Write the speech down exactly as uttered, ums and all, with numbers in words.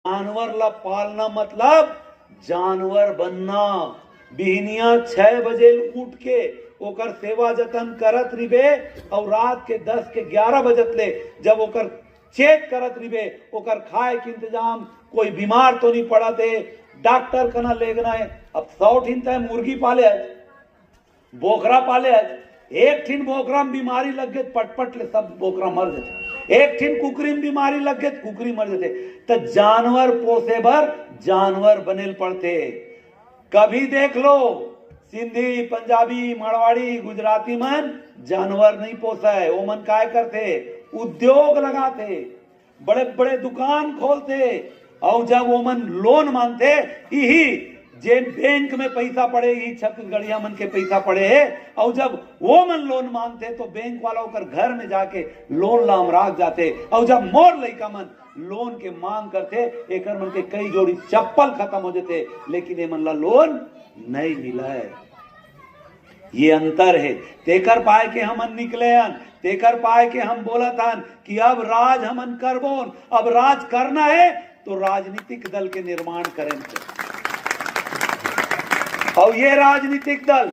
जानवर ला पालना मतलब जानवर बनना। बिहनिया छह बजे उठ के ओकर सेवा जतन करत रिबे, अउ रात के दस के ग्यारह बजत ले जब ओकर चेक करत रिबे, ओकर खाए के इंतजाम, कोई बीमार तो नहीं पड़त हे, डॉक्टर कना लेगना हे। अब सौ ठिन तय मुर्गी पाले हस, बोकरा पाले हस, एक ठिन बोकरा में बीमारी लग गे, पटपट ले सब बोकरा मर जथे। एक ठिन कुकरी में बीमारी लग गे, कुकरी मर जथे। त जानवर पोसे बर जानवर बनेल पड़थे। कभी देख लो, सिंधी, पंजाबी, मारवाड़ी, गुजराती मन जानवर नहीं पोसय। ओमन काय करथे? उद्योग लगाथे, बड़े बड़े दुकान खोलथे, अउ जब ओमन लोन मांगथे, इही जेन बैंक में पैसा पड़े, इही छत्तीसगढ़िया मन के पैसा पड़े हे, अउ जब ओमन लोन मांगथे तो बैंक वाला ओकर घर में जाके लोन ला अमराक जाथे। अउ जब मोर लइका मन लोन के मांग करथे, एकर मन के कई जोड़ी चप्पल खत्म हो जथे, लेकिन एमन ला लोन नहीं मिलय। ये अंतर हे। तेकर पाए के हमन निकले हन, तेकर पाए के हम बोलत हन कि अब राज हमन करबोन। अब राज करना हे तो राजनीतिक दल के निर्माण करेन। अउ ये राजनीतिक दल